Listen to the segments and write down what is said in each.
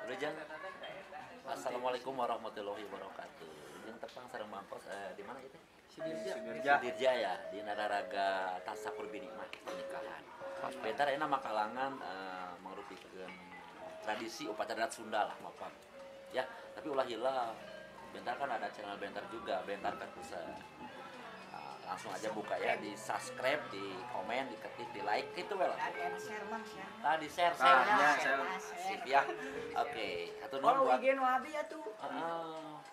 Wilujeng. Assalamualaikum warahmatullahi wabarakatuh. Wilujeng tepang sareng mampos di mana itu? Sidirja. Sidirja ya, di Nararaga Tasakur Binikmah pernikahan. Bentar ayeuna mah kalangan mangrupikeun tradisi upacara adat Sunda lah mapan. Ya, tapi ulah hilap. Bentar kan ada channel Bentar juga, Bentar kan bisa. Langsung aja buka ya, di subscribe, di komen, diketik, di like, itu well. Share mah share. Nah, di share share. Ya, share. Sip ya. Oke, satu nomor buat. Oh, IG nu abi atuh.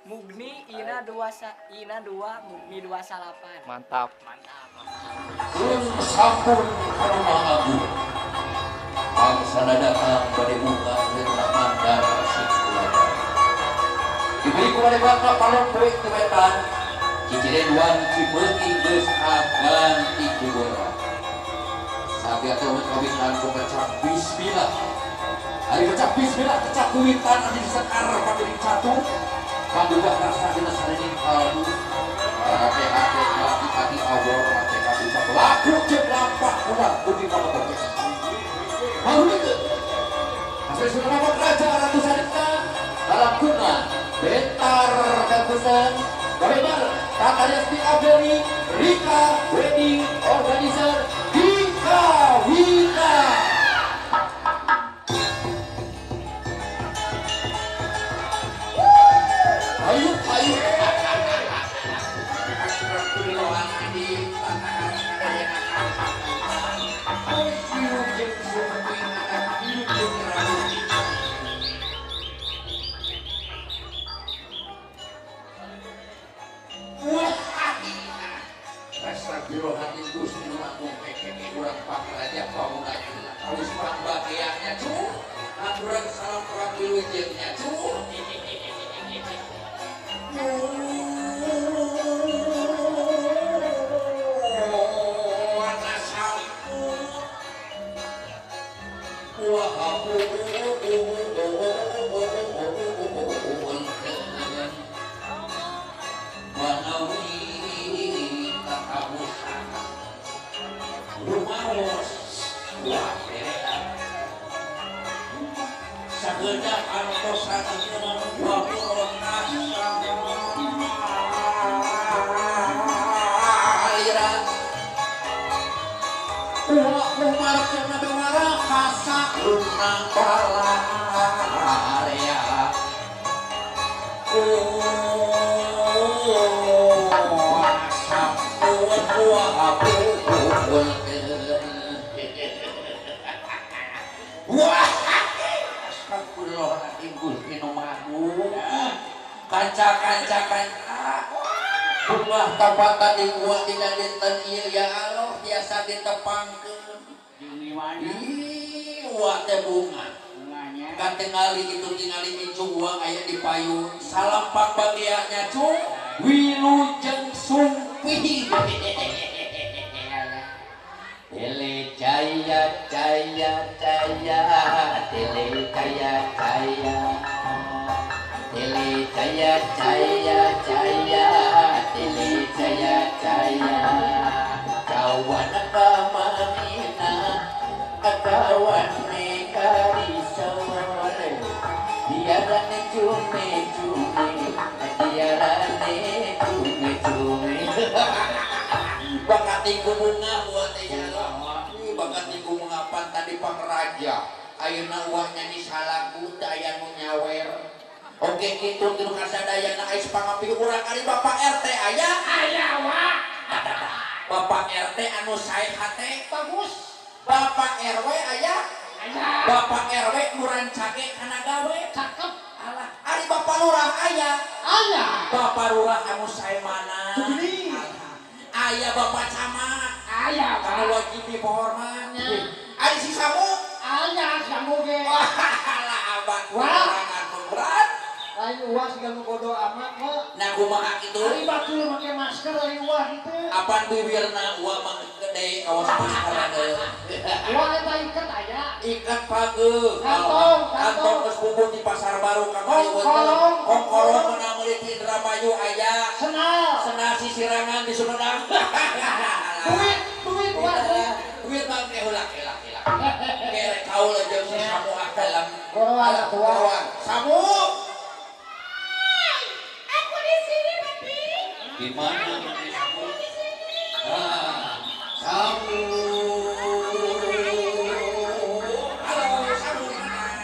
Mugni Ina 2 Ina 2 Mugni 28. Mantap. Mantap. Sampun karuma agung. Bangsa datang bade bunga rena mandar sing kulaga. Diberi kepada bangsa palon poe kewetan. Cicireduan Cipeuting geus agan ti Sabi atau kawitan ku kecap bismillah. Ari kecap bismillah kecap kuwitan anu disekar padiring catu. Pangubah rasa dina sarening kalbu. Hati-hati hati-hati awor hati ucap laku jeung lampah ulah budi ka bekerja. Mau itu. Hasil sudah raja ratu sarita dalam guna Bentar Kakusan Webinar Tata Resti Abdeli Rika Wedding Organizer Dika Wina. Ayo ayo. Kanca-kanca bunga tapatan di gua dina dinten ieu ya Allah tiasa ditepangkeun. Ih, wa teh bunga. Bunganya. Katingali itu tingali micung uang aya di payun. Salam pangbagiannya cu wilujeng sumpih. Tele jaya jaya jaya tele jaya jaya tele jaya jaya jaya tele jaya jaya kawan kamanina kawan karisore diarane cume cume diarane cume cume bakat iku bunga buat ya Allah bakat iku bunga pan tadi pangraja ayeuna uang nyanyi salagu teu aya nu nyawer. Oke kitu tilu kasadayana ais pangapi urang ari Bapak RT aya aya wa Bapak RT anu sae hate bagus Bapak RW aya aya Bapak RW nu rancage kana gawe cakep alah ari Bapak Lurah aya aya Bapak Lurah anu sae mana aya Bapak Camat aya anu wajib dihormatnya ari si Samu aya Samu ge alah abah berat lain uang segala bodoh amat mah. Nah kumaha kitu? Ari batur make masker lain uang kitu. Apan bibirna uang mah gede kawas maskeran deui. Uang eta iket aya. Iket pageuh. Kantong, kantong geus bubuh di pasar baru kamari Kongkolong, kongkolong meunang meuli ti Indramayu aya. Senal. Senal sisirangan di Sumedang. Duit, duit, uang duit. Jubir bangke heula kela kela. Kere kaul jeung si Samu dalam goroan atuh. Samu. Aku di sini, Papi. Di mana Samu? Ah, Samu. Halo, Samu di mana?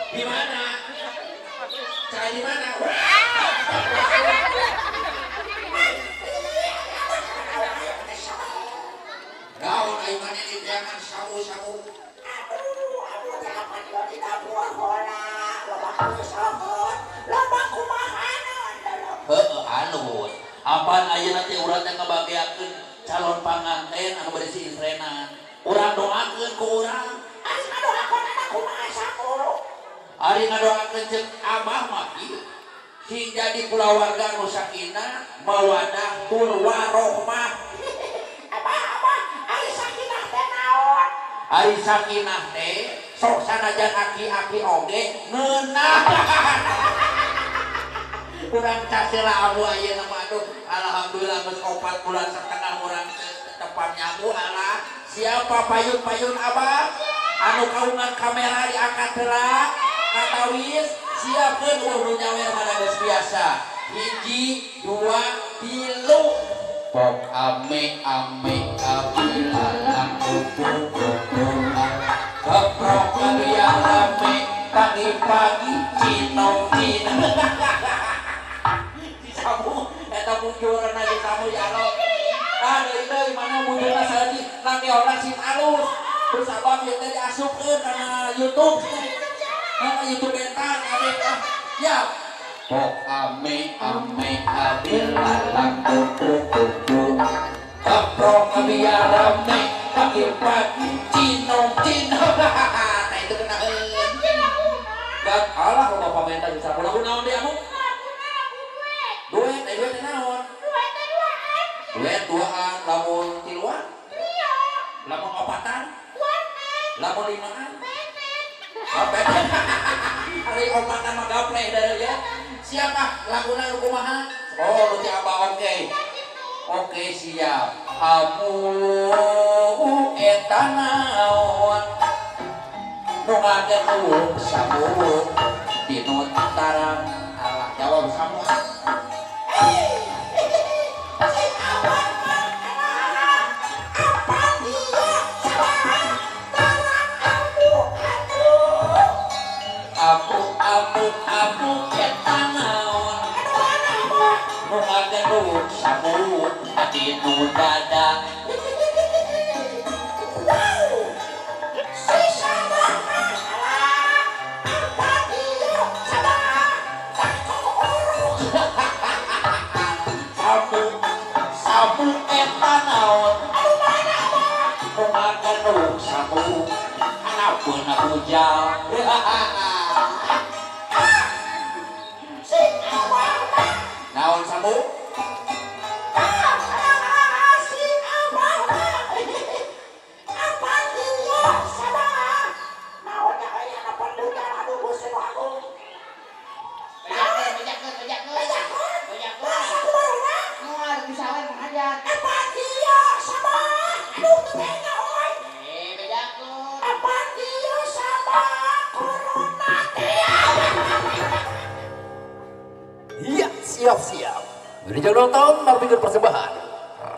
Di mana? Cai di mana? Naon aing mah di jangan samu-samu. Aduh, aduh teh apa di dapur heula, loba kusohot, loba kumahanan. Heueuh alus. Apaan ayeuna teh urang teh ngabageakeun calon panganten anu bade si istrenan. Urang doakeun ku urang. Ari ngadoakeun kumaha samu? Ari ngadoakeun ceuk abah mah kieu. Sing jadi kulawarga nu sakinah, mawadah tur warohmah. Abah, abah, ari sakinah teh naon? Ari sakinah teh sok sanajan aki-aki oge ngeunah. Urang casela abu ayeuna mah aduh alhamdulillah geus 4 bulan setengah urang tepang nyabu alah. Siapa payun-payun abah? Anu kaungan kamera diangkat heula katawis siapkeun nu nyawer mana geus biasa. 1 2 3 Pok ame ame abilalang kuku keprok biar rame pagi-pagi cinong cinong. Si Samu eta munjurna si Samu ya Allah. Ah deui deui mana munjurna saladi nami orang sing alus. Terus abah ieu teh diasupkeun kana YouTube. Kana YouTube bentang ame ah. Ya. Pok ame ame abilalang kuku keprok biar rame pagi-pagi cinong cinong. Nah itu kenaeun. Gak alah loba pamenta di sapu lagu naon deui amu? Duet, duet teh naon? Duet teh duaan. Duet duaan, lamun tiluan? Trio. Lamun opatan? Kuartet. Lamun limaan? Penet. Oh, penet. Ari opatan mah gaple dari ya. Siapa laguna nu kumaha? Oh, lu ti abah oke. Oke, siap. Amu eta naon? Nu ngageung samu dinu tarang. Alah, jawab samu. Amu eta naon? Nu ngageung samu dinu dada. Samu eta naon? Nu ngageung samu anapeun ujang. Naon samu? Si abah apa dia sabah? Naon nya aya na pendudar aduh Gusti nu agung. Bejakeun, bejakeun, bejakeun. Bejakeun. Moal disawan ngajak. Apa dia sabah? Aduh teu tega euy. Bejakeun. Apa dia sabah? Corona teh. Iya, siap-siap. Beri nonton marpikir persembahan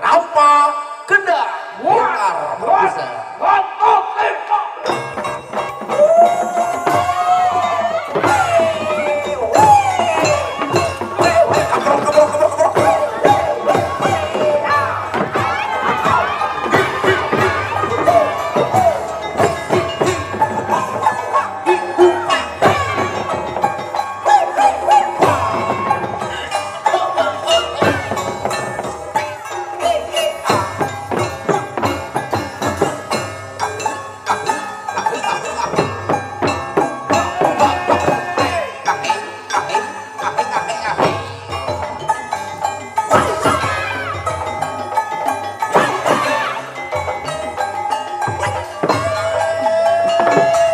Rampa Kendang War Produser. Ah! Thank you.